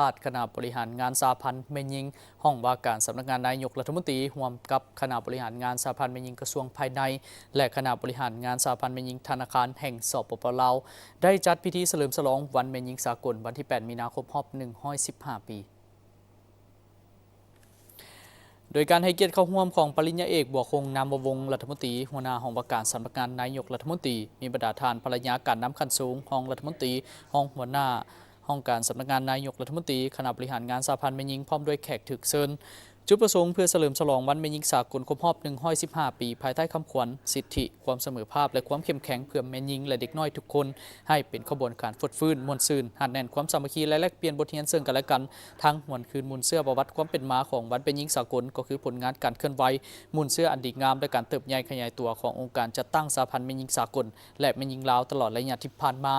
າດ, ຄະນະບໍລິຫານງານສະຫະພັນແມ່ຍິງ, ຫ້ອງວ່າການສຳນັກງານນາຍົກລັດຖະມົນຕີ, ຮ່ວມກັບຄະນະບໍລິຫານງານສະຫະພັນແມ່ຍິງກະຊວງພາຍໃນ ແລະ ຄະນະບໍລິຫານງານສະຫະພັນແມ່ຍິງທະນາຄານແຫ່ງ ສປປ ລາວ ໄດ້ຈັດພິທີສະເຫຼີມສະຫຼອງວັນແມ່ຍິງສາກົນ ວັນທີແປດ ມີນາ ຄົບຮອບ ໜຶ່ງຮ້ອຍສິບຫ້າ ປີ. ໂດຍການໃຫ້ກຽດເຂົ້າຮ່ວມຂອງປະລິນຍາເອກ ບົວຄົງ ນາມວະວົງ ລັດຖະມົນຕີ ຫົວໜ້າຫ້ອງວ່າການສຳນັກງານນາຍົກລັດຖະມົນຕີ, ມີບັນດາທ່ານພະລະຍາການນຳຂັ້ນສູງ, ຮອງລັດຖະມົນຕີ, ຮອງຫົວໜ້າຫ້ອງການສຳນັກງານນາຍົກລັດຖະມົນຕີ, ຄະນະບໍລິຫານງານສະຫະພັນແມ່ຍິງ ພ້ອມດ້ວຍແຂກຖືກເຊີນ. ຈຸດປະສົງເພື່ອສະເຫຼີມສະຫຼອງວັນແມ່ຍິງສາກົນຄົບຮອບ ໜຶ່ງຮ້ອຍສິບຫ້າ ປີ, ພາຍໃຕ້ຄຳຂວັນ ສິດທິ, ຄວາມສະເໝີພາບ ແລະ ຄວາມເຂັ້ມແຂງເພື່ອແມ່ຍິງ ແລະ ເດັກນ້ອຍທຸກຄົນ ໃຫ້ເປັນຂະບວນການຟົດຟື້ນ, ມ່ວນຊື່ນ, ຮັດແໜ້ນຄວາມສາມັກຄີ ແລະ ແລກປ່ຽນບົດຮຽນເຊິ່ງກັນ ແລະ ກັນ. ທັງຫວນຄືນມູນເຊື້ອປະຫວັດຄວາມເປັນມາຂອງວັນແມ່ຍິງສາກົນ ກໍຄືຜົນງານການເຄື່ອນໄຫວ, ມູນເຊື້ອອັນດີງາມ ແລະ ການເຕີບໃຫຍ່ຂະຫຍາຍຕົວຂອງອົງການຈັດຕັ້ງສະຫະພັນແມ່ຍິງສາກົນ ແລະ ແມ່ຍິງລາວຕະຫຼອດໄລຍະທີ່ຜ່ານມາ.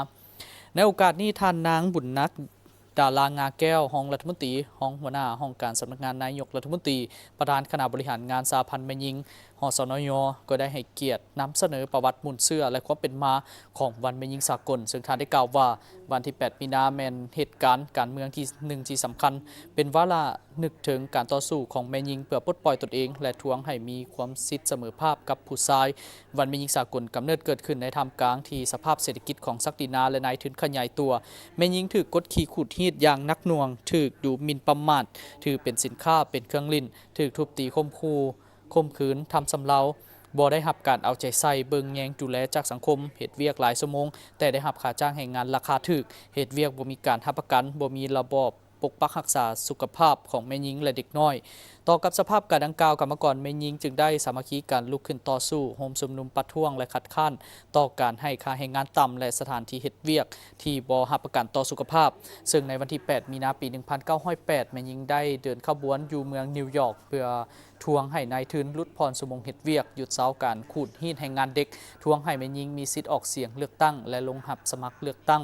ໃນໂອກາດນີ້, ທ່ານນາງ ບຸນນັກ ດາລາງາແກ້ວ, ຮອງລັດຖະມົນຕີ, ຮອງຫົວໜ້າຫ້ອງການສຳນັກງານນາຍົກລັດຖະມົນຕີ, ປະທານຄະນະບໍລິຫານງານສະຫະພັນແມ່ຍິງ ຫສນຍ ກໍໄດ້ໃຫ້ກຽດນຳສະເໜີປະຫວັດມູນເຊື້ອ ແລະ ຄວາມເປັນມາຂອງວັນແມ່ຍິງສາກົນ, ເຊິ່ງທ່ານໄດ້ກ່າວວ່າ ວັນທີແປດ ມີນາ ແມ່ນເຫດການການເມືອງທີ່ ໜຶ່ງ ທີ່ສຳຄັນ, ເປັນວາລະນຶກເຖິງການຕໍ່ສູ້ຂອງແມ່ຍິງເພື່ອປົດປ່ອຍຕົນເອງ ແລະ ທວງໃຫ້ມີຄວາມສິດສະເໝີພາບກັບຜູ້ຊາຍ. ວັນແມ່ຍິງສາກົນກຳເນີດເກີດຂຶ້ນໃນທ່າມກາງທີ່ສະພາບເສດຖະກິດຂອງສັກດິນາ ແລະ ນາຍທຶນຂະຫຍາຍຕົວ. ແມ່ຍິງຖືກກົດຂີ່ຂູດຮີດຢ່າງໜັກໜ່ວງ, ຖືກດູໝິ່ນປະໝາດ, ຖືເປັນສິນຄ້າ, ເປັນເຄື່ອງຫຼິ້ນ, ຖືກທຸບຕີຂົ່ມຂູ່, ຂົ່ມຂືນ, ທຳຊຳເລົາ, ບໍ່ໄດ້ຮັບການເອົາໃຈໃສ່, ເບິ່ງແຍງ, ດູແລຈາກສັງຄົມ, ເຮັດວຽກຫຼາຍຊົ່ວໂມງ ແຕ່ໄດ້ຮັບຄ່າຈ້າງແຮງງານລາຄາຖືກ, ເຮັດວຽກບໍ່ມີການຮັບປະກັນ, ບໍ່ມີລະບອບ ປົກປັກຮັກສາສຸຂະພາບຂອງແມ່ຍິງ ແລະ ເດັກນ້ອຍ. ຕໍ່ກັບສະພາບການດັ່ງກ່າວ, ກຳມະກອນແມ່ຍິງຈຶ່ງໄດ້ສາມັກຄີກັນລຸກຂຶ້ນຕໍ່ສູ້, ໂຮມຊຸມນຸມປະທ້ວງ ແລະ ຄັດຄ້ານຕໍ່ການໃຫ້ຄ່າແຮງງານຕ່ຳ ແລະ ສະຖານທີ່ເຮັດວຽກທີ່ບໍ່ຮັບປະກັນຕໍ່ສຸຂະພາບ, ເຊິ່ງໃນວັນທີແປດ ມີນາ ປີໜຶ່ງພັນເກົ້າຮ້ອຍແປດ ແມ່ຍິງໄດ້ເດີນຂະບວນຢູ່ເມືອງນິວຢອກ ເພື່ອທວງໃຫ້ນາຍທຶນຫຼຸດຜ່ອນຊົ່ວໂມງເຮັດວຽກ, ຢຸດເຊົາການຂູດຮີດແຮງງານເດັກ, ທວງໃຫ້ແມ່ຍິງມີສິດອອກສຽງເລືອກຕັ້ງ ແລະ ລົງຮັບສະໝັກເລືອກຕັ້ງ.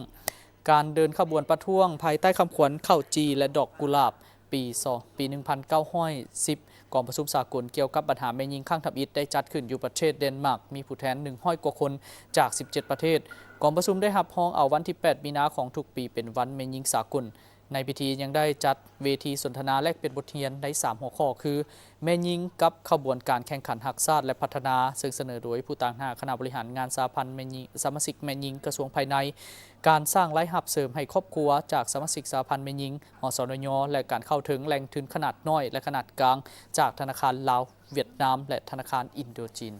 ການເດີນຂະບວນປະທ້ວງພາຍໃຕ້ຄຳຂວັນເຂົ້າຈີ່ ແລະ ດອກກຸຫຼາບ ປີສອງ ປີໜຶ່ງພັນເກົ້າຮ້ອຍສິບ ກອງປະຊຸມສາກົນກ່ຽວກັບບັນຫາແມ່ຍິງຄັ້ງທຳອິດ ໄດ້ຈັດຂຶ້ນຢູ່ປະເທດເດນມາກ, ມີຜູ້ແທນໜຶ່ງຮ້ອຍກວ່າຄົນຈາກສິບເຈັດປະເທດ. ກອງປະຊຸມໄດ້ຮັບຮອງເອົາວັນທີແປດ ມີນາຂອງທຸກປີເປັນວັນແມ່ຍິງສາກົນ. ໃນພິທີຍັງໄດ້ຈັດເວທີສົນທະນາແລກປ່ຽນບົດຮຽນໃນສາມຫົວຂໍ້ຄື ແມ່ຍິງກັບຂະບວນການແຂ່ງຂັນຮັກຊາດ ແລະ ພັດທະນາ, ເຊິ່ງສະເໜີໂດຍຜູ້ຕາງໜ້າຄະນະບໍລິຫານງານສະຫະພັນແມ່ຍິງ, ສະມາຊິກແມ່ຍິງກະຊວງພາຍໃນ, ການສ້າງລາຍຮັບເສີມໃຫ້ຄອບຄົວຈາກສະມາຊິກສະຫະພັນແມ່ຍິງ ຫສນຍ ແລະ ການເຂົ້າເຖິງແຫຼ່ງທຶນຂະໜາດນ້ອຍ ແລະ ຂະໜາດກາງ ຈາກທະນາຄານລາວ, ຫວຽດນາມ ແລະ ທະນາຄານອິນໂດຈີນ.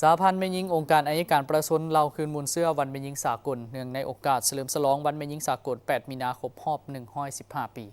ສະຫະພັນແມ່ຍິງ ອົງການໄອຍະການປະຊາຊົນ ເລົ່າຄືນມູນເຊື້ອວັນແມ່ຍິງສາກົນ ເນື່ອງໃນໂອກາດສະເຫຼີມສະຫຼອງວັນແມ່ຍິງສາກົນ ແປດ ມີນາ ຄົບຮອບ ໜຶ່ງຮ້ອຍສິບຫ້າ ປີ.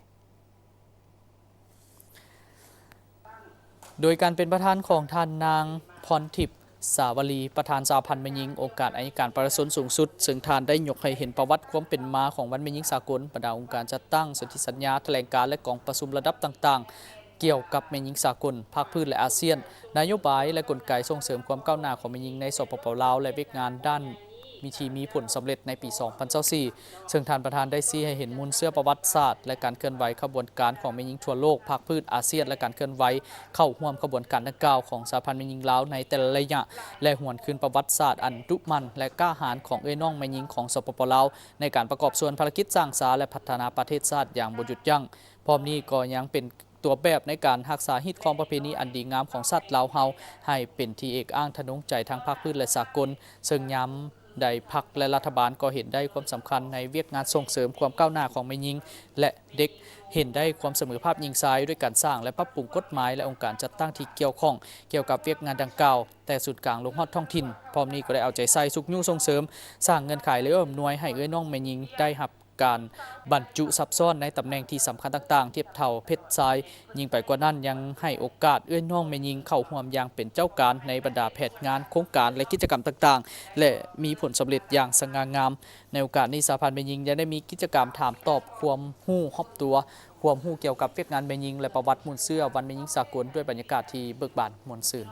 ໂດຍການເປັນປະທານຂອງທ່ານນາງ ພອນທິບ ສາວະລີ ປະທານສະຫະພັນແມ່ຍິງ ອົງການໄອຍະການປະຊາຊົນສູງສຸດ, ເຊິ່ງທ່ານໄດ້ຍົກໃຫ້ເຫັນປະຫວັດຄວາມເປັນມາຂອງວັນແມ່ຍິງສາກົນ, ບັນດາອົງການຈັດຕັ້ງ, ສົນທິສັນຍາ, ຖະແຫຼງການ ແລະ ກອງປະຊຸມລະດັບຕ່າງໆ ກ່ຽວກັບແມ່ຍິງສາກົນ, ພາກພື້ນ ແລະ ອາຊຽນ, ນະໂຍບາຍ ແລະ ກົນໄກສົ່ງເສີມຄວາມກ້າວໜ້າຂອງແມ່ຍິງໃນ ສປປ ລາວ ແລະ ວຽກງານດ້ານ ວິທີມີຜົນສຳເລັດໃນປີສອງພັນຊາວສີ່ ເຊິ່ງທ່ານປະທານໄດ້ຊີ້ໃຫ້ເຫັນມູນເຊື້ອປະຫວັດສາດ ແລະ ການເຄື່ອນໄຫວຂະບວນການຂອງແມ່ຍິງທົ່ວໂລກ, ພາກພື້ນ, ອາຊຽນ ແລະ ການເຄື່ອນໄຫວເຂົ້າຮ່ວມຂະບວນການດັ່ງກ່າວຂອງສະຫະພັນແມ່ຍິງລາວໃນແຕ່ລະໄລຍະ ແລະ ຫວນຄືນປະຫວັດສາດອັນດຸໝັ່ນ ແລະ ກ້າຫານຂອງເອື້ອຍນ້ອງແມ່ຍິງຂອງ ສປປ ລາວ ໃນການປະກອບສ່ວນພາລະກິດສ້າງສາ ແລະ ພັດທະນາປະເທດຊາດຢ່າງບໍ່ຢຸດຢັ້ງ. ພ້ອມນີ້ກໍຍັງເປັນ ຕົວແບບໃນການຮັກສາຮີດຄອງປະເພນີອັນດີງາມຂອງຊາດລາວເຮົາ ໃຫ້ເປັນທີ່ເອກອ້າງທະນົງໃຈທັງພາກພື້ນ ແລະ ສາກົນ, ເຊິ່ງຍາມໃດພັກ ແລະ ລັດຖະບານກໍເຫັນໄດ້ຄວາມສຳຄັນໃນວຽກງານສົ່ງເສີມຄວາມກ້າວໜ້າຂອງແມ່ຍິງ ແລະ ເດັກ, ເຫັນໄດ້ຄວາມສະເໝີພາບຍິງຊາຍດ້ວຍການສ້າງ ແລະ ປັບປຸງກົດໝາຍ ແລະ ອົງການຈັດຕັ້ງທີ່ກ່ຽວຂ້ອງກ່ຽວກັບວຽກງານດັ່ງກ່າວ ແຕ່ສູນກາງລົງຮອດທ້ອງຖິ່ນ. ພ້ອມນີ້ກໍໄດ້ເອົາໃຈໃສ່ຊຸກຍູ້ສົ່ງເສີມ, ສ້າງເງື່ອນໄຂ ແລະ ເອື້ອອຳນວຍໃຫ້ເອື້ອຍນ້ອງແມ່ຍິງໄດ້ຮັບ ການບັນຈຸຊັບຊ້ອນໃນຕຳແໜ່ງທີ່ສຳຄັນຕ່າງໆ ທຽບເທົ່າເພັດຊາຍ. ຍິ່ງໄປກວ່ານັ້ນ, ຍັງໃຫ້ໂອກາດເອື້ອຍນ້ອງແມ່ຍິງເຂົ້າຮ່ວມຢ່າງເປັນເຈົ້າການໃນບັນດາແຜນງານ, ໂຄງການ ແລະ ກິດຈະກຳຕ່າງໆ ແລະ ມີຜົນສຳເລັດຢ່າງສະຫງ່າງາມ. ໃນໂອກາດນີ້, ສະຫະພັນແມ່ຍິງຍັງໄດ້ມີກິດຈະກຳຖາມຕອບຄວາມຮູ້ຮອບຕົວ, ຄວາມຮູ້ກ່ຽວກັບວຽກງານແມ່ຍິງ ແລະ ປະຫວັດມູນເຊື້ອວັນແມ່ຍິງສາກົນ ດ້ວຍບັນຍາກາດທີ່ເບີກບານມ່ວນຊື່ນ.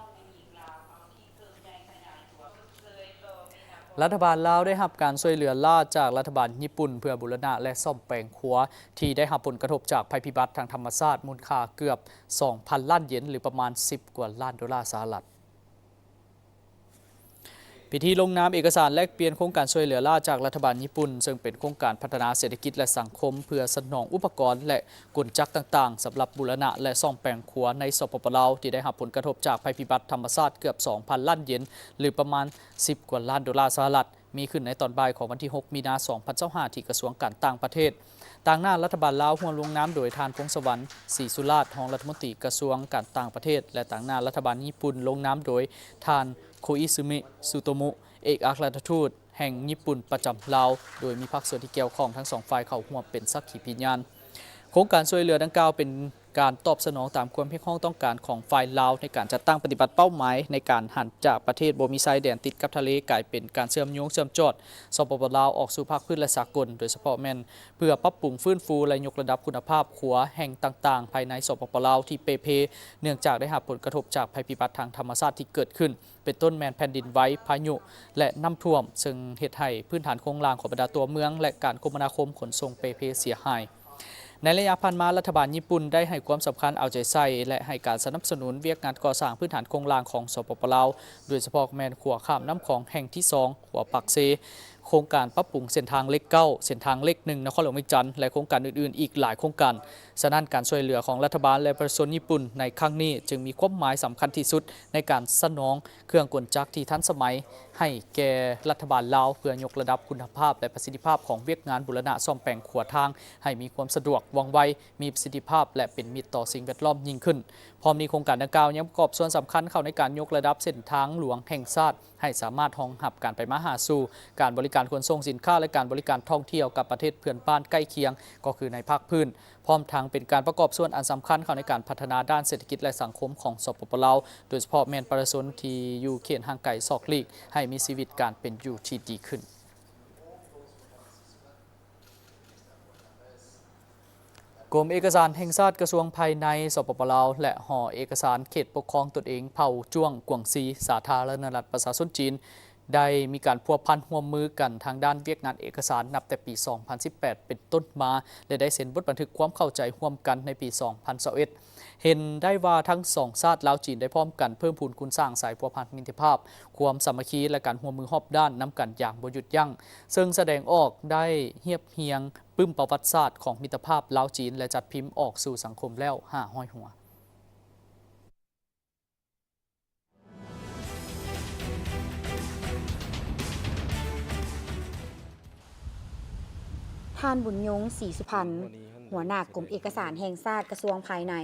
ລັດຖະບານລາວໄດ້ຮັບການຊ່ວຍເຫຼືອລ້າຈາກລັດຖະບານຍີ່ປຸ່ນ ເພື່ອບູລະນະ ແລະ ສ້ອມແປງຂົວທີ່ໄດ້ຮັບຜົນກະທົບຈາກໄພພິບັດທາງທຳມະຊາດ ມູນຄ່າເກືອບສອງພັນລ້ານເຢນ ຫຼື ປະມານສິບກວ່າລ້ານໂດລາສະຫະລັດ. ພິທີລົງນາມເອກະສານແລກປ່ຽນໂຄງການຊ່ວຍເຫຼືອລ້າຈາກລັດຖະບານຍີ່ປຸ່ນ, ເຊິ່ງເປັນໂຄງການພັດທະນາເສດຖະກິດ ແລະ ສັງຄົມ ເພື່ອສະໜອງອຸປະກອນ ແລະ ກົນຈັກຕ່າງໆ ສຳລັບບູລະນະ ແລະ ສ້ອມແປງຂົວໃນ ສປປ ລາວ ທີ່ໄດ້ຮັບຜົນກະທົບຈາກໄພພິບັດທຳມະຊາດເກືອບສອງພັນລ້ານເຢນ ຫຼື ປະມານສິບກວ່າລ້ານໂດລາສະຫະລັດ. ມີຂຶ້ນໃນຕອນບ່າຍຂອງວັນທີຫົກ ມີນາ ສອງພັນຊາວຫ້າ ທີ່ກະຊວງການຕ່າງປະເທດ. ຕາງໜ້າລັດຖະບານລາວຮ່ວມລົງນາມໂດຍທ່ານ ພົງສະຫວັນ ສີສຸລາດ ຮອງລັດຖະມົນຕີກະຊວງການຕ່າງປະເທດ ແລະ ຕາງໜ້າລັດຖະບານຍີ່ປຸ່ນລົງນາມໂດຍທ່ານ ໂຄອິຊຶມິ ຊູໂຕມຸ ເອກອັກຄະລັດຖະທູດແຫ່ງຍີ່ປຸ່ນປະຈຳລາວ, ໂດຍມີພາກສ່ວນທີ່ກ່ຽວຂ້ອງທັງສອງຝ່າຍເຂົ້າຮ່ວມເປັນສັກຂີພິຍານ. ໂຄງການຊ່ວຍເຫຼືອດັ່ງກ່າວເປັນການຕອບສະໜອງຕາມຄວາມຮຽກຮ້ອງຕ້ອງການຂອງຝ່າຍລາວ ໃນການຈັດຕັ້ງປະຕິບັດເປົ້າໝາຍໃນການຫັນຈາກປະເທດບໍ່ມີຊາຍແດນຕິດກັບທະເລ ກາຍເປັນການເຊື່ອມໂຍງເຊື່ອມຈອດ ສປປ ລາວ ອອກສູ່ພາກພື້ນ ແລະ ສາກົນ, ໂດຍສະເພາະແມ່ນເພື່ອປັບປຸງຟື້ນຟູ ແລະ ຍົກລະດັບຄຸນນະພາບຂົວແຫ່ງຕ່າງໆ ພາຍໃນ ສປປ ລາວ ທີ່ເປ່ເພ ເນື່ອງຈາກໄດ້ຮັບຜົນກະທົບຈາກໄພພິບັດທາງທຳມະຊາດທີ່ເກີດຂຶ້ນ, ເປັນຕົ້ນແມ່ນແຜ່ນດິນໄຫວ, ພາຍຸ ແລະ ນ້ຳຖ້ວມ, ເຊິ່ງເຮັດໃຫ້ພື້ນຖານໂຄງລ່າງຂອງບັນດາຕົວເມືອງ ແລະ ການຄົມມະນາຄົມຂົນສົ່ງເປ່ເພເສຍຫາຍ. ໃນໄລຍະຜ່ານມາ, ລັດຖະບານຍີ່ປຸ່ນໄດ້ໃຫ້ຄວາມສຳຄັນເອົາໃຈໃສ່ ແລະ ໃຫ້ການສະໜັບສະໜູນວຽກງານກໍ່ສ້າງພື້ນຖານໂຄງລ່າງຂອງ ສປປ ລາວ, ໂດຍສະເພາະແມ່ນຂົວຂ້າມນ້ຳຂອງແຫ່ງທີສອງ ຂົວປາກເຊ, ໂຄງການປັບປຸງເສັ້ນທາງເລກເກົ້າ, ເສັ້ນທາງເລກໜຶ່ງ ນະຄອນຫຼວງວຽງຈັນ ແລະ ໂຄງການອື່ນໆອີກຫຼາຍໂຄງການ. ສະນັ້ນ, ການຊ່ວຍເຫຼືອຂອງລັດຖະບານ ແລະ ປະຊາຊົນຍີ່ປຸ່ນໃນຄັ້ງນີ້ ຈຶ່ງມີຄວາມໝາຍສຳຄັນທີ່ສຸດໃນການສະໜອງເຄື່ອງກົນຈັກທີ່ທັນສະໄໝໃຫ້ແກ່ລັດຖະບານລາວ ເພື່ອຍົກລະດັບຄຸນນະພາບ ແລະ ປະສິດທິພາບຂອງວຽກງານບູລະນະສ້ອມແປງຂົວທາງໃຫ້ມີຄວາມສະດວກ, ວ່ອງໄວ, ມີປະສິດທິພາບ ແລະ ເປັນມິດຕໍ່ສິ່ງແວດລ້ອມຍິ່ງຂຶ້ນ. ພ້ອມນີ້, ໂຄງການດັ່ງກ່າວຍັງປະກອບສ່ວນສຳຄັນເຂົ້າໃນການຍົກລະດັບເສັ້ນທາງຫຼວງແຫ່ງຊາດ ໃຫ້ສາມາດຮອງຮັບການໄປມາຫາສູ່, ການບໍລິການຂົນສົ່ງສິນຄ້າ ແລະ ການບໍລິການທ່ອງທ່ຽວກັບປະເທດເພື່ອນບ້ານໃກ້ຄຽງ, ກໍຄືໃນພາກພື້ນ, ພ້ອມທັງເປັນການປະກອບສ່ວນອັນສຳຄັນເຂົ້າໃນການພັດທະນາດ້ານເສດຖະກິດ ແລະ ສັງຄົມຂອງ ສປປ ລາວ, ໂດຍສະເພາະແມ່ນປະຊາຊົນທີ່ຢູ່ເຂດຫ່າງໄກສອກຫຼີກ ໃຫ້ມີຊີວິດການເປັນຢູ່ທີ່ດີຂຶ້ນ. ກົມເອກະສານແຫ່ງຊາດ ກະຊວງພາຍໃນ ສປປ ລາວ ແລະ ຫໍເອກະສານເຂດປົກຄອງຕົນເອງເຜົ່າຈ້ວງກວາງຊີ ສາທາລະນະລັດປະຊາຊົນຈີນ ໄດ້ມີການພົວພັນຮ່ວມມືກັນທາງດ້ານວຽກງານເອກະສານ ນັບແຕ່ປີສອງພັນສິບແປດເປັນຕົ້ນມາ ແລະ ໄດ້ເຊັນບົດບັນທຶກຄວາມເຂົ້າໃຈຮ່ວມກັນໃນປີສອງພັນຊາວເອັດ. ເຫັນໄດ້ວ່າທັງສອງຊາດລາວ-ຈີນໄດ້ພ້ອມກັນເພີ່ມພູນຄູນສ້າງສາຍພົວພັນມິດຕະພາບ, ຄວາມສາມັກຄີ ແລະ ການຮ່ວມມືຮອບດ້ານນຳກັນຢ່າງບໍ່ຢຸດຢັ້ງ, ເຊິ່ງສະແດງອອກໄດ້ຮຽບຮຽງປຶ້ມປະຫວັດສາດຂອງມິດຕະພາບລາວ-ຈີນ ແລະ ຈັດພິມອອກສູ່ສັງຄົມແລ້ວຫ້າຮ້ອຍຫົວ. ທ່ານ ບຸນຍົງ ສີສຸພັນ ຫົວໜ້າກົມເອກະສານແຫ່ງຊາດ ກະຊວງພາຍໃນ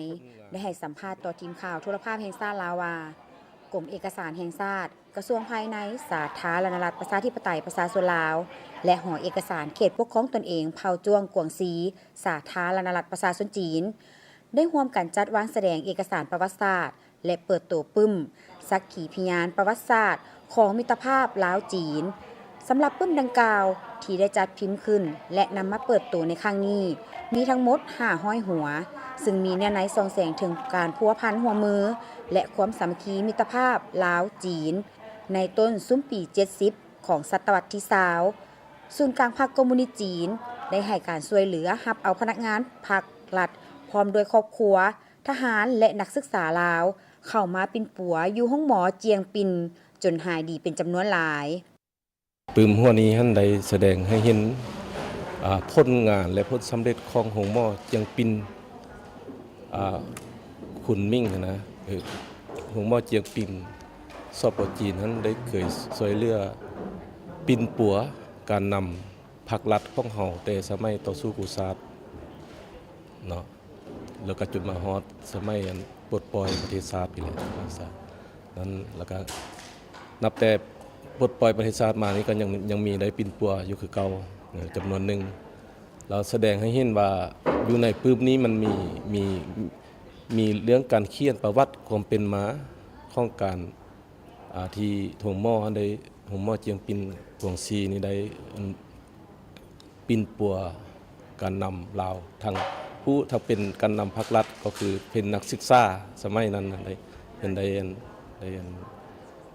ໄດ້ໃຫ້ສຳພາດຕໍ່ທີມຂ່າວໂທລະພາບແຫ່ງຊາດລາວວ່າ ກົມເອກະສານແຫ່ງຊາດ ກະຊວງພາຍໃນ ສາທາລະນະລັດປະຊາທິປະໄຕປະຊາຊົນລາວ ແລະ ຫໍເອກະສານເຂດປົກຄອງຕົນເອງເຜົ່າຈ້ວງກວາງຊີ ສາທາລະນະລັດປະຊາຊົນຈີນ ໄດ້ຮ່ວມກັນຈັດວາງສະແດງເອກະສານປະຫວັດສາດ ແລະ ເປີດໂຕປຶ້ມສັກຂີພິຍານປະຫວັດສາດຂອງມິດຕະພາບລາວ-ຈີນ. ສຳລັບປຶ້ມດັ່ງກ່າວທີ່ໄດ້ຈັດພິມຂຶ້ນ ແລະ ນຳມາເປີດໂຕໃນຄັ້ງນີ້ ມີທັງໝົດຫ້າຮ້ອຍຫົວ, ຊຶ່ງມີເນື້ອໃນສ່ອງແສງເຖິງການພົວພັນຮ່ວມມື ແລະ ຄວາມສາມັກຄີມິດຕະພາບລາວ-ຈີນ ໃນຕົ້ນຊຸມປີເຈັດສິບຂອງສະຕະວັດທີຊາວ. ສູນກາງພັກຄອມມູນິດຈີນ ໄດ້ໃຫ້ການຊ່ວຍເຫຼືອຮັບເອົາພະນັກງານພັກລັດ ພ້ອມດ້ວຍຄອບຄົວ, ທະຫານ ແລະ ນັກສຶກສາລາວ ເຂົ້າມາປິ່ນປົວຢູ່ໂຮງໝໍຈຽງປິນ ຈົນຫາຍດີເປັນຈຳນວນຫຼາຍ. ປຶ້ມຫົວນີ້ຫັ້ນໄດ້ສະແດງໃຫ້ເຫັນ ອາ ຜົນງານ ແລະ ຜົນສຳເລັດຂອງໂຮງໝໍຈຽງປິນ ອາ ຄຸນມິງຫັ້ນນະ ເອີ ໂຮງໝໍຈຽງປິງ ສປ ຈີນຫັ້ນໄດ້ເຄີຍຊ່ວຍເຫຼືອປິ່ນປົວການນຳພັກລັດຂອງເຮົາ ແຕ່ສະໄໝຕໍ່ສູ້ກູ້ຊາດເນາະ ແລ້ວກໍຈົນມາຮອດສະໄໝອັນປົດປ່ອຍປະເທດຊາດນີ້ແຫຼະ ນັ້ນ ແລ້ວກໍນັບແຕ່ປົດປ່ອຍປະເທດຊາດມານີ້ກໍຍັງ ຍັງມີໄດ້ປິ່ນປົວຢູ່ຄືເກົ່າ ເອີ ຈຳນວນໜຶ່ງ. ລາວສະແດງໃຫ້ເຫັນວ່າຢູ່ໃນປຶ້ມນີ້ມັນມີ ມີ ມີເລື່ອງການຂຽນປະຫວັດຄວາມເປັນມາຂອງການ ອາ ທີ່ໂຮງໝໍຫັ້ນໄດ້ ໂຮງໝໍຈຽງປິນກວາງຊີນີ້ໄດ້ ອັນ ປິ່ນປົວການນຳລາວ ທັງຜູ້ ທັງເປັນການນຳພັກລັດ ກໍຄືເປັນນັກສຶກສາສະໄໝນັ້ນນະ ໄດ້ ເພິ່ນໄດ້ ອັນ ໄດ້ ອັນ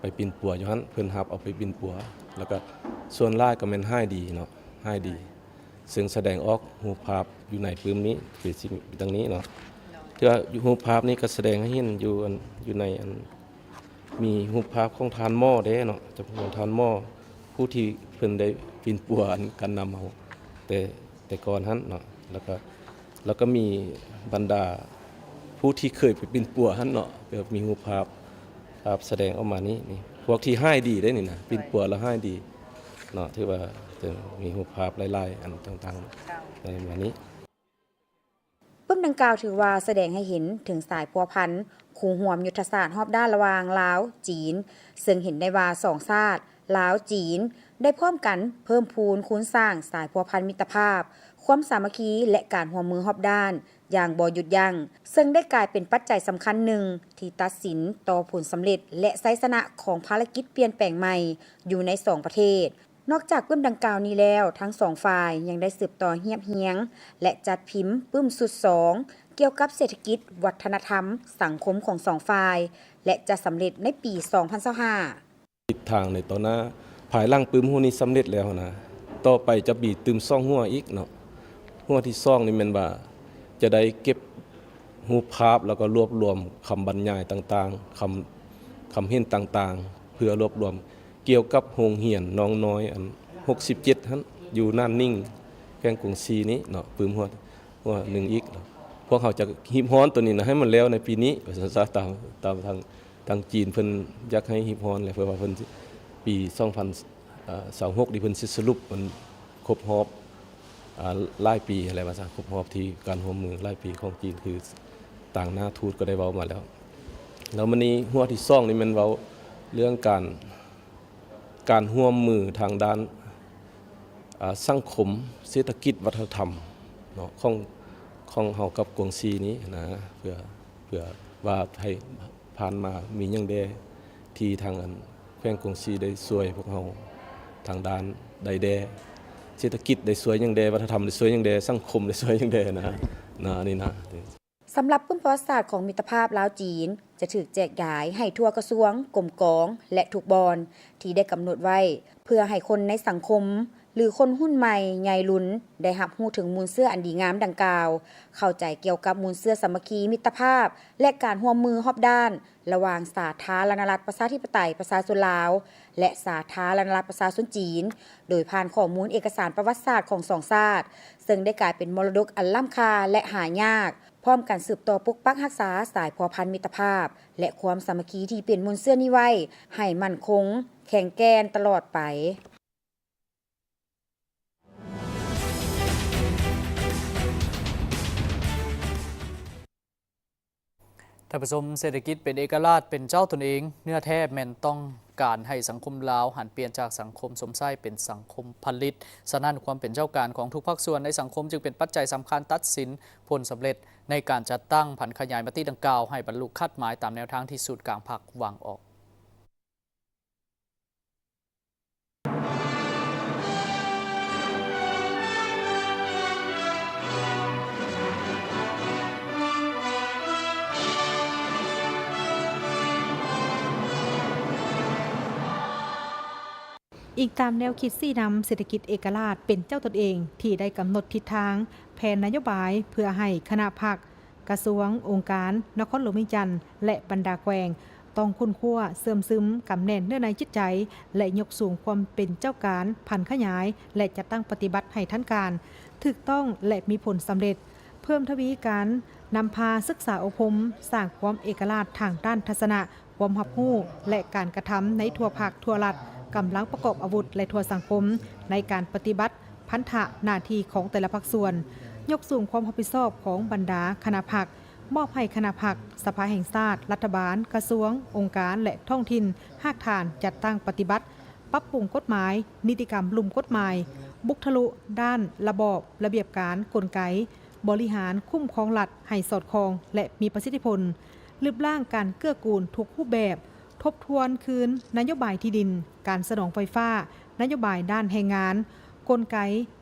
ໄປປິ່ນປົວຢູ່ຫັ້ນ ເພິ່ນຮັບເອົາໄປປິ່ນປົວ ແລ້ວກໍສ່ວນຫຼາຍກໍແມ່ນຫາຍດີເນາະ ຫາຍດີ. ເຊິ່ງສະແດງອອກຮູບພາບຢູ່ໃນປຶ້ມນີ້ ເປັນສິ່ງດັ່ງນີ້ເນາະ ເທື່ອຮູບພາບນີ້ກໍສະແດງໃຫ້ເຫັນຢູ່ ອັນ ຢູ່ໃນ ອັນ ມີຮູບພາບຂອງທ່ານໝໍເດ້ເນາະ ຈຳພວກທ່ານໝໍ ຜູ້ທີ່ເພິ່ນໄດ້ປິ່ນປົວອັນການນຳເຮົາ ແຕ່ ແຕ່ກ່ອນຫັ້ນເນາະ ແລ້ວກໍ ແລ້ວກໍມີບັນດາຜູ້ທີ່ເຄີຍໄປປິ່ນປົວຫັ້ນເນາະ ແບບມີຮູບພາບ ພາບສະແດງອອກມານີ້ ນີ້ ພວກທີ່ຫາຍດີເດ້ນີ້ນະ ປິ່ນປົວແລ້ວຫາຍດີເນາະ ຖືວ່າຈະມີຮູບພາບຫຼາຍໆ ອັນຕ່າງໆ ເຈົ້າ ໃນມານີ້. ປຶ້ມດັ່ງກ່າວຖືວ່າສະແດງໃຫ້ເຫັນເຖິງສາຍພົວພັນຄູ່ຮ່ວມຍຸດທະສາດຮອບດ້ານລະຫວ່າງລາວ-ຈີນ, ເຊິ່ງເຫັນໄດ້ວ່າສອງຊາດ ລາວ-ຈີນ ໄດ້ພ້ອມກັນເພີ່ມພູນຄູນສ້າງສາຍພົວພັນມິດຕະພາບ, ຄວາມສາມັກຄີ ແລະ ການຮ່ວມມືຮອບດ້ານຢ່າງບໍ່ຢຸດຢັ້ງ, ເຊິ່ງໄດ້ກາຍເປັນປັດໄຈສຳຄັນໜຶ່ງທີ່ຕັດສິນຕໍ່ຜົນສຳເລັດ ແລະ ໄຊຊະນະຂອງພາລະກິດປ່ຽນແປງໃໝ່ຢູ່ໃນສອງປະເທດ. ນອກຈາກປຶ້ມດັ່ງກ່າວນີ້ແລ້ວ, ທັງສອງຝ່າຍຍັງໄດ້ສືບຕໍ່ຮຽບຮຽງ ແລະ ຈັດພິມປຶ້ມຊຸດສອງ ກ່ຽວກັບເສດຖະກິດ, ວັດທະນະທຳ, ສັງຄົມຂອງສອງຝ່າຍ ແລະ ຈະສຳເລັດໃນປີສອງພັນຊາວຫ້າ. ທິດທາງໃນຕໍ່ໜ້າ ພາຍຫຼັງປຶ້ມຫົວນີ້ສຳເລັດແລ້ວນະ, ຕໍ່ໄປຈະມີຕື່ມສອງຫົວອີກເນາະ. ຫົວທີສອງນີ້ແມ່ນວ່າຈະໄດ້ເກັບຮູບພາບ ແລ້ວກໍລວບລວມຄຳບັນຍາຍຕ່າງໆ, ຄຳ ຄຳເຫັນຕ່າງໆ ເພື່ອລວບລວມ ກ່ຽວກັບໂຮງຮຽນໜອງນ້ອຍອັນຫົກສິບເຈັດຫັ້ນ ຢູ່ໜານໜິງ ແຂວງກົງຊີນີ້ເນາະ ປຶ້ມຫົວ ຫົວໜຶ່ງອີກ. ພວກເຮົາຈະຮີບຮ້ອນໂຕນີ້ນະ ໃຫ້ມັນແລ້ວໃນປີນີ້ ວ່າຊັ້ນຊະ. ຕາມ ຕາມທາງ ທາງຈີນເພິ່ນຢາກໃຫ້ຮີບຮ້ອນແຫຼະ ເພາະວ່າເພິ່ນ ປີສອງພັນຊາວຫົກນີ້ ເພິ່ນຊິສະຫຼຸບມັນຄົບຮອບ ອ່າ ຫຼາຍປີຫັ້ນແຫຼະ ວ່າຊັ້ນ ຄົບຮອບທີ່ການຮ່ວມມືຫຼາຍປີຂອງຈີນ ຄືຕາງໜ້າທູດກໍໄດ້ເວົ້າມາແລ້ວ. ແລ້ວມື້ນີ້ຫົວທີສອງນີ້ແມ່ນເວົ້າເລື່ອງການ ການຮ່ວມມືທາງດ້ານ ອ່າ ສັງຄົມ, ເສດຖະກິດ, ວັດທະນະທຳເນາະ ຂອງ ຂອງເຮົາກັບກວາງຊີນີ້ນະ ເພື່ອ ເພື່ອວ່າໃຫ້ຜ່ານມາມີຫຍັງແດ່ທີ່ທາງອັນແຂວງກວາງຊີໄດ້ຊ່ວຍພວກເຮົາທາງດ້ານໃດແດ່, ເສດຖະກິດໄດ້ຊ່ວຍຫຍັງແດ່, ວັດທະນະທຳໄດ້ຊ່ວຍຫຍັງແດ່, ສັງຄົມໄດ້ຊ່ວຍຫຍັງແດ່ນະ ນະ ອັນນີ້ນະ. ສຳລັບປຶ້ມປະຫວັດສາດຂອງມິດຕະພາບລາວ-ຈີນ ຈະຖືກແຈກຢາຍໃຫ້ທົ່ວກະຊວງ, ກົມກອງ ແລະ ທຸກບ່ອນທີ່ໄດ້ກຳນົດໄວ້ ເພື່ອໃຫ້ຄົນໃນສັງຄົມ ຫຼື ຄົນຮຸ່ນໃໝ່ໃຫຍ່ລຸນ ໄດ້ຮັບຮູ້ເຖິງມູນເຊື້ອອັນດີງາມດັ່ງກ່າວ, ເຂົ້າໃຈກ່ຽວກັບມູນເຊື້ອສາມັກຄີ, ມິດຕະພາບ ແລະ ການຮ່ວມມືຮອບດ້ານ ລະຫວ່າງສາທາລະນະລັດປະຊາທິປະໄຕປະຊາຊົນລາວ ແລະ ສາທາລະນະລັດປະຊາຊົນຈີນ, ໂດຍຜ່ານຂໍ້ມູນເອກະສານປະຫວັດສາດຂອງສອງຊາດ, ເຊິ່ງໄດ້ກາຍເປັນມໍລະດົກອັນລ້ຳຄ່າ ແລະ ຫາຍາກ, ພ້ອມກັນສືບຕໍ່ປົກປັກຮັກສາສາຍພົວພັນມິດຕະພາບ ແລະ ຄວາມສາມັກຄີທີ່ເປັນມູນເຊື້ອນີ້ໄວ້ໃຫ້ໝັ້ນຄົງ, ແຂງແກ່ນຕະຫຼອດໄປ. ທ່ານຜູ້ຊົມ, ເສດຖະກິດເປັນເອກະລາດ, ເປັນເຈົ້າຕົນເອງ, ເນື້ອແທ້ແມ່ນຕ້ອງການໃຫ້ສັງຄົມລາວຫັນປ່ຽນຈາກສັງຄົມຊົມໃຊ້ເປັນສັງຄົມຜະລິດ. ສະນັ້ນ, ຄວາມເປັນເຈົ້າການຂອງທຸກພາກສ່ວນໃນສັງຄົມຈຶ່ງເປັນປັດໄຈສຳຄັນຕັດສິນຜົນສຳເລັດໃນການຈັດຕັ້ງຜັນຂະຫຍາຍມະຕິດັ່ງກ່າວໃຫ້ບັນລຸຄາດໝາຍຕາມແນວທາງທີ່ສູນກາງພັກວາງອອກ. ອີງຕາມແນວຄິດຊີ້ນຳເສດຖະກິດເອກະລາດເປັນເຈົ້າຕົນເອງ ທີ່ໄດ້ກຳນົດທິດທາງແຜນນະໂຍບາຍ ເພື່ອໃຫ້ຄະນະພັກ, ກະຊວງ, ອົງການ, ນະຄອນຫຼວງວຽງຈັນ ແລະ ບັນດາແຂວງ ຕ້ອງຄົ້ນຄວ້າ, ເຊື່ອມຊຶມ, ກຳແໜ້ນເນື້ອໃນຈິດໃຈ ແລະ ຍົກສູງຄວາມເປັນເຈົ້າການ, ຜັນຂະຫຍາຍ ແລະ ຈັດຕັ້ງປະຕິບັດໃຫ້ທັນການ, ຖືກຕ້ອງ ແລະ ມີຜົນສຳເລັດ, ເພີ່ມທະວີການນຳພາສຶກສາອົບຮົມ, ສ້າງຄວາມເອກະລາດທາງດ້ານທັດສະນະ, ຄວາມຮັບຮູ້ ແລະ ການກະທຳໃນທົ່ວພັກ, ທົ່ວລັດ, ກຳລັງປະກອບອາວຸດ ແລະ ທົ່ວສັງຄົມ ໃນການປະຕິບັດ ພັນທະໜ້າທີ່ຂອງແຕ່ລະພາກສ່ວນ, ຍົກສູງຄວາມຮັບຜິດຊອບຂອງບັນດາຄະນະພັກ, ມອບໃຫ້ຄະນະພັກ, ສະພາແຫ່ງຊາດ, ລັດຖະບານ, ກະຊວງ, ອົງການ ແລະ ທ້ອງຖິ່ນ ຮາກຖານ ຈັດຕັ້ງປະຕິບັດ, ປັບປຸງກົດໝາຍ, ນິຕິກຳລຸ່ມກົດໝາຍ, ບຸກທະລຸດ້ານລະບອບ, ລະບຽບການ, ກົນໄກບໍລິຫານຄຸ້ມຄອງລັດໃຫ້ສອດຄ່ອງ ແລະ ມີປະສິດທິຜົນ, ລຶບລ້າງການເກື້ອກູນທຸກຮູບແບບ, ທົບທວນຄືນນະໂຍບາຍທີ່ດິນ, ການສະໜອງໄຟຟ້າ, ນະໂຍບາຍດ້ານແຮງງານ, ກົນໄກ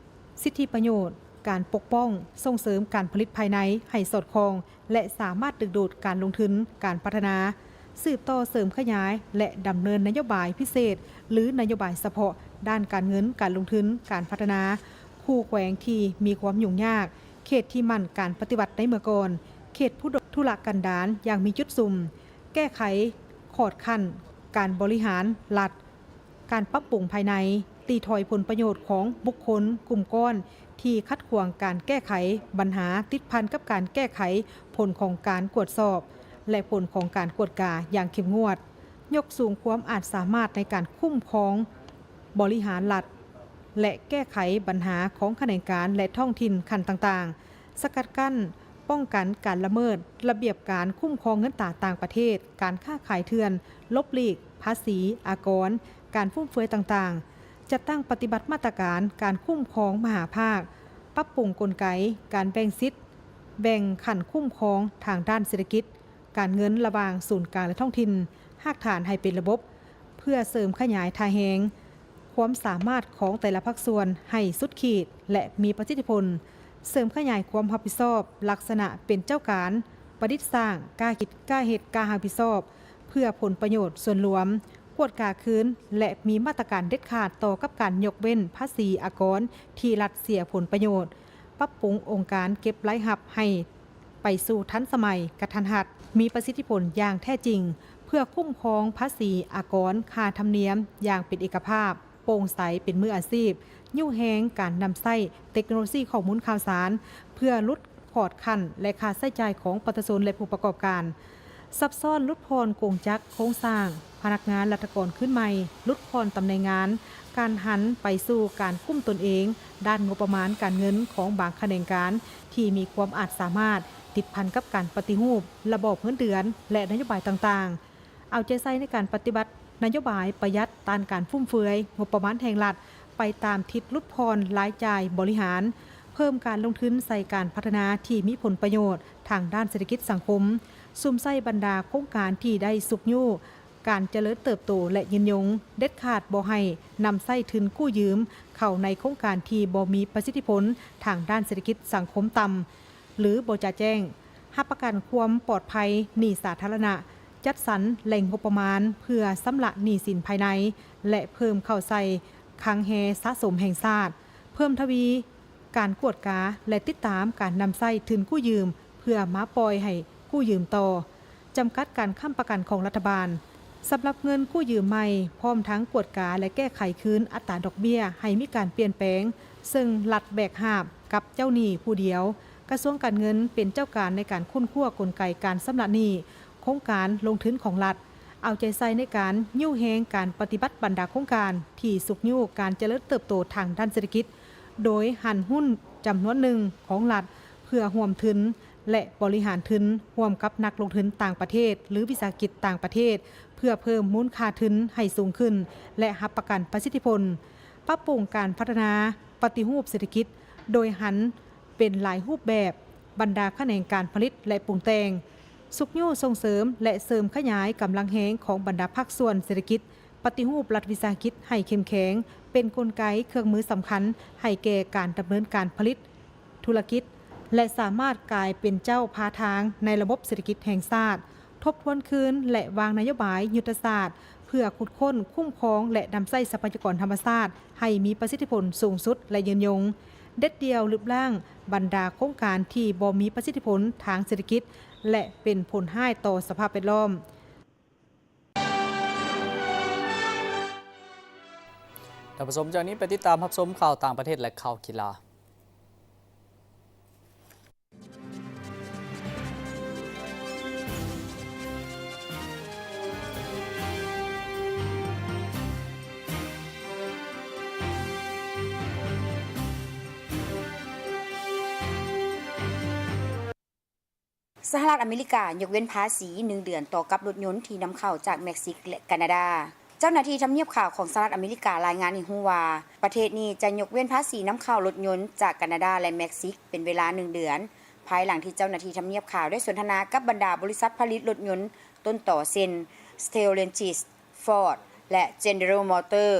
ສິດທິປະໂຫຍດ, ການປົກປ້ອງ, ສົ່ງເສີມການຜະລິດພາຍໃນໃຫ້ສອດຄ່ອງ ແລະ ສາມາດດຶງດູດການລົງທຶນ, ການພັດທະນາ, ສືບຕໍ່ເສີມຂະຫຍາຍ ແລະ ດຳເນີນນະໂຍບາຍພິເສດ ຫຼື ນະໂຍບາຍສະເພາະດ້ານການເງິນ, ການລົງທຶນ, ການພັດທະນາ, ຄູ່ແຂວງທີ່ມີຄວາມຫຍຸ້ງຍາກ, ເຂດທີ່ໝັ້ນການປະຕິວັດໃນເມື່ອກ່ອນ, ເຂດທຸລະກັນດານຢ່າງມີຈຸດສຸມ, ແກ້ໄຂຂອດຂັ້ນ ການບໍລິຫານລັດ, ການປັບປຸງພາຍໃນ, ຕີຖອຍຜົນປະໂຫຍດຂອງບຸກຄົນ, ກຸ່ມກ້ອນທີ່ຂັດຂວາງການແກ້ໄຂບັນຫາຕິດພັນກັບການແກ້ໄຂຜົນຂອງການກວດສອບ ແລະ ຜົນຂອງການກວດກາຢ່າງເຂັ້ມງວດ, ຍົກສູງຄວາມອາດສາມາດໃນການຄຸ້ມຄອງບໍລິຫານລັດ ແລະ ແກ້ໄຂບັນຫາຂອງຂະແໜງການ ແລະ ທ້ອງຖິ່ນຂັ້ນຕ່າງໆ, ສະກັດກັ້ນ, ປ້ອງກັນການລະເມີດລະບຽບການຄຸ້ມຄອງເງິນຕາຕ່າງປະເທດ, ການຄ້າຂາຍເຖື່ອນ, ຫຼົບຫຼີກພາສີອາກອນ, ການຟຸມເຟືອຍຕ່າງໆ, ຈັດຕັ້ງປະຕິບັດມາດຕະການການຄຸ້ມຄອງມະຫາພາກ, ປັບປຸງກົນໄກການແບ່ງສິດ ແບ່ງຂັ້ນຄຸ້ມຄອງທາງດ້ານເສດຖະກິດ, ການເງິນລະຫວ່າງສູນກາງ ແລະ ທ້ອງຖິ່ນ, ຮາກຖານໃຫ້ເປັນລະບົບ ເພື່ອເສີມຂະຫຍາຍທ່າແຮງຄວາມສາມາດຂອງແຕ່ລະພາກສ່ວນໃຫ້ສຸດຂີດ ແລະ ມີປະສິດທິຜົນ, ເສີມຂະຫຍາຍຄວາມຮັບຜິດຊອບລັກສະນະເປັນເຈົ້າການ, ປະດິດສ້າງ, ກ້າຄິດ, ກ້າເຮັດ, ກ້າຮັບຜິດຊອບ ເພື່ອຜົນປະໂຫຍດສ່ວນລວມ, ກວດກາຄືນ ແລະ ມີມາດຕະການເດັດຂາດຕໍ່ກັບການຍົກເວັ້ນພາສີອາກອນທີ່ລັດເສຍຜົນປະໂຫຍດ, ປັບປຸງອົງການເກັບລາຍຮັບໃຫ້ ໄປສູ່ທັນສະໄໝ, ກະທັນຮັດ, ມີປະສິດທິຜົນຢ່າງແທ້ຈິງ ເພື່ອຄຸ້ມຄອງພາສີອາກອນຄ່າທຳນຽມຢ່າງເປັນເອກະພາບ, ໂປ່ງໃສ, ເປັນມືອາຊີບ, ຍູ້ແຮງການນຳໃຊ້ເຕັກໂນໂລຊີຂໍ້ມູນຂ່າວສານ ເພື່ອຫຼຸດຂອດຂັ້ນ ແລະ ຄ່າໃຊ້ຈ່າຍຂອງປະຊາຊົນ ແລະ ຜູ້ປະກອບການ, ຊັບຊ້ອນຫຼຸດຜ່ອນກົງຈັກໂຄງສ້າງ, ພະນັກງານລັດຖະກອນຄືນໃໝ່, ຫຼຸດຜ່ອນຕຳແໜ່ງງານ, ການຫັນໄປສູ່ການກຸ້ມຕົນເອງດ້ານງົບປະມານການເງິນຂອງບາງຂະແໜງການ ທີ່ມີຄວາມອາດສາມາດຕິດພັນກັບການປະຕິຮູບລະບອບເງິນເດືອນ ແລະ ນະໂຍບາຍຕ່າງໆ, ເອົາໃຈໃສ່ໃນການປະຕິບັດນະໂຍບາຍປະຢັດ, ຕ້ານການຟຸມເຟືອຍ, ງົບປະມານແຫ່ງລັດໄປຕາມທິດ, ຫຼຸດຜ່ອນລາຍຈ່າຍບໍລິຫານ, ເພີ່ມການລົງທຶນໃສ່ການພັດທະນາທີ່ມີຜົນປະໂຫຍດທາງດ້ານເສດຖະກິດສັງຄົມ, ສຸມໃສ່ບັນດາໂຄງການທີ່ໄດ້ຊຸກຍູ້ ການຈະເລີນເຕີບໂຕ ແລະ ຍືນຍົງ, ເດັດຂາດບໍ່ໃຫ້ນຳໃຊ້ທຶນກູ້ຢືມເຂົ້າໃນໂຄງການທີ່ບໍ່ມີປະສິດທິຜົນທາງດ້ານເສດຖະກິດສັງຄົມຕ່ຳ ຫຼື ບໍ່ຈະແຈ້ງ, ຮັບປະກັນຄວາມປອດໄພໜີ້ສາທາລະນະ, ຈັດສັນແຫຼ່ງງົບປະມານເພື່ອຊຳລະໜີ້ສິນພາຍໃນ ແລະ ເພີ່ມເຂົ້າໃສ່ຄັງແຮສະສົມແຫ່ງຊາດ, ເພີ່ມທະວີ ການກວດກາ ແລະ ຕິດຕາມການນຳໃຊ້ທຶນກູ້ຢືມ ເພື່ອມາປ່ອຍໃຫ້ກູ້ຢືມຕໍ່, ຈຳກັດການຄ້ຳປະກັນຂອງລັດຖະບານ. ສຳລັບເງິນກູ້ຢືມໃໝ່, ພ້ອມທັງກວດກາ ແລະ ແກ້ໄຂຄືນອັດຕາດອກເບ້ຍໃຫ້ມີການປ່ຽນແປງ, ເຊິ່ງລັດແບກຫາບກັບເຈົ້າໜີ້ຜູ້ດຽວ. ກະຊວງການເງິນເປັນເຈົ້າການໃນການຄົ້ນຄວ້າກົນໄກການຊຳລະໜີ້, ໂຄງການລົງທຶນຂອງລັດ, ເອົາໃຈໃສ່ໃນການຍູ້ແຮງການປະຕິບັດບັນດາໂຄງການທີ່ຊຸກຍູ້ການຈະເລີນເຕີບໂຕທາງດ້ານເສດຖະກິດ, ໂດຍຫັນຮຸ້ນຈຳນວນໜຶ່ງຂອງລັດເພື່ອຮ່ວມທຶນ ແລະ ບໍລິຫານທຶນຮ່ວມກັບນັກລົງທຶນຕ່າງປະເທດ ຫຼື ວິສາຫະກິດຕ່າງປະເທດ ເພື່ອເພີ່ມມູນຄ່າທຶນໃຫ້ສູງຂຶ້ນ ແລະ ຮັບປະກັນປະສິດທິຜົນ. ປັບປຸງການພັດທະນາປະຕິຮູບເສດຖະກິດ ໂດຍຫັນ ເປັນຫຼາຍຮູບແບບ, ບັນດາຂະແໜງການຜະລິດ ແລະ ປຸງແຕ່ງ, ຊຸກຍູ້ສົ່ງເສີມ ແລະ ເສີມຂະຫຍາຍກຳລັງແຮງຂອງບັນດາພາກສ່ວນເສດຖະກິດ, ປະຕິຮູບລັດວິສາຫະກິດໃຫ້ເຂັ້ມແຂງ, ເປັນກົນໄກເຄື່ອງມືສຳຄັນໃຫ້ແກ່ການດຳເນີນການຜະລິດ, ທຸລະກິດ ແລະ ສາມາດກາຍເປັນເຈົ້າພາທາງໃນລະບົບເສດຖະກິດແຫ່ງຊາດ, ທົບທວນຄືນ ແລະ ວາງນະໂຍບາຍຍຸດທະສາດ ເພື່ອຂຸດຄົ້ນ, ຄຸ້ມຄອງ ແລະ ນຳໃຊ້ຊັບພະຍາກອນທຳມະຊາດໃຫ້ມີປະສິດທິຜົນສູງສຸດ ແລະ ຍືນຍົງ, ເດັດດ່ຽວລຶບລ້າງບັນດາໂຄງການທີ່ບໍ່ມີປະສິດທິຜົນທາງເສດຖະກິດ ແລະ ເປັນຜົນຮ້າຍຕໍ່ສະພາບແວດລ້ອມ. ທ່ານຜູ້ຊົມ, ຈາກນີ້ໄປຕິດຕາມຮັບຊົມຂ່າວຕ່າງປະເທດ ແລະ ຂ່າວກິລາ. ສະຫະລັດອາເມລິກາຍົກເວັ້ນພາສີໜຶ່ງເດືອນຕໍ່ກັບລົດຍົນທີ່ນຳເຂົ້າຈາກເມັກຊິກ ແລະ ການາດາ. ເຈົ້າໜ້າທີ່ທຳນຽບຂາວຂອງສະຫະລັດອາເມລິກາລາຍງານໃຫ້ຮູ້ວ່າ ປະເທດນີ້ຈະຍົກເວັ້ນພາສີນຳເຂົ້າລົດຍົນຈາກການາດາ ແລະ ເມັກຊິກ ເປັນເວລາໜຶ່ງເດືອນ, ພາຍຫຼັງທີ່ເຈົ້າໜ້າທີ່ທຳນຽບຂາວໄດ້ສົນທະນາກັບບັນດາບໍລິສັດຜະລິດລົດຍົນຕົ້ນຕໍເຊັ່ນ Stellantis, Ford ແລະ General Motors.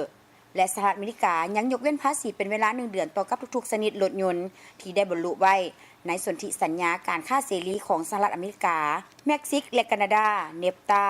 ແລະ ສະຫະລັດອາເມລິກາຍັງຍົກເວັ້ນພາສີເປັນເວລາໜຶ່ງເດືອນຕໍ່ກັບທຸກໆຊະນິດລົດຍົນທີ່ໄດ້ບັນລຸໄວ້ໃນສົນທິສັນຍາການຄ້າເສລີຂອງສະຫະລັດອາເມລິກາ, ເມັກຊິກ ແລະ ການາດາ, ເນັບຕາ,